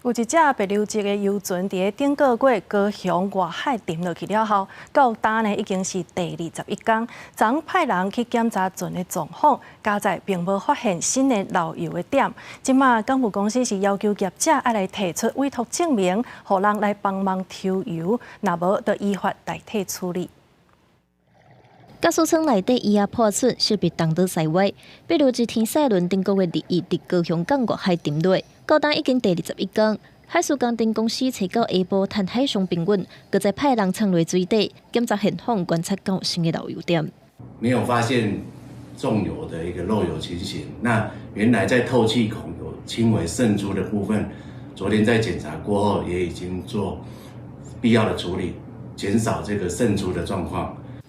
有一隻白流質的遊船，佇咧頂個月高雄外海沉落去了後，到今呢已經是第21工。昨派人去檢查船的狀況，佳哉並無發現新的漏油的點。這馬港務公司是要求業者愛來提出委託證明，予人來幫忙抽油，若無就依法代替處理。駕駛艙內底椅仔破損，設備東倒西歪。白流質天賽輪頂個月二一佇高雄港外海沉落，到今已經第21工。海事工程公司揣到下晡趁海上平穩，閣再派人衝落水底檢查現況，觀察到新的漏油點。沒有發現重油的一個漏油情形。那原來在透氣孔有輕微滲出的部分，昨天在檢查過後，也已經做必要的處理，減少這個滲出的狀況。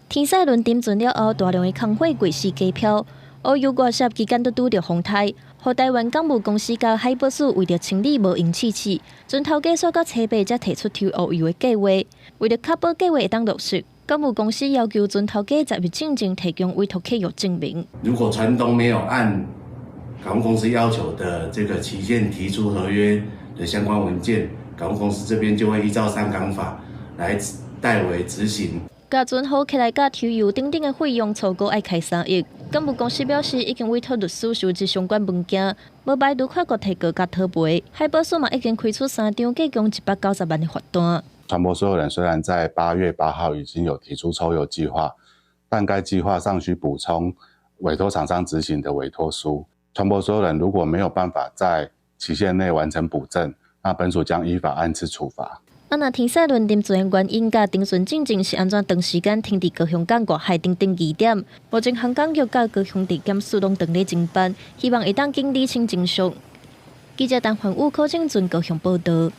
天賽輪沉船了後，大量的空貨櫃四界飄，烏油外泄期間都拄著風颱，予台灣港務公司佮海保署為著清理無閒試試，船頭家煞到初八才提出抽烏油的計劃。為著確保計劃會當落實，港務公司要求船頭家10日進前提供委託契約證明。如果船東沒有按港務公司要求的這個期限提出合約的相關文件，港務公司這邊就會依照三港法來代為執行。共船好起來，佮抽油等等的費用，初估愛開3億。港務公司表示，已經委託律師收集相關文件，無排除跨國提告佮討賠。海保署嘛已經開出三張，計共190萬的罰單。船舶所有人雖然在8月8號已經有提出抽油計劃，但該計劃尚需補充委託廠商執行的委託書。船舶所有人如果沒有辦法在期限內完成補正，那本署將依法按次處罰。啊，若天賽輪沉船的原因佮沉船進前是按怎長時間停佇高雄港外海等等疑點，目前航港局佮高雄地檢署攏正咧偵辦，希望會當緊理清真相。記者陳環宇、柯正尊高雄報道。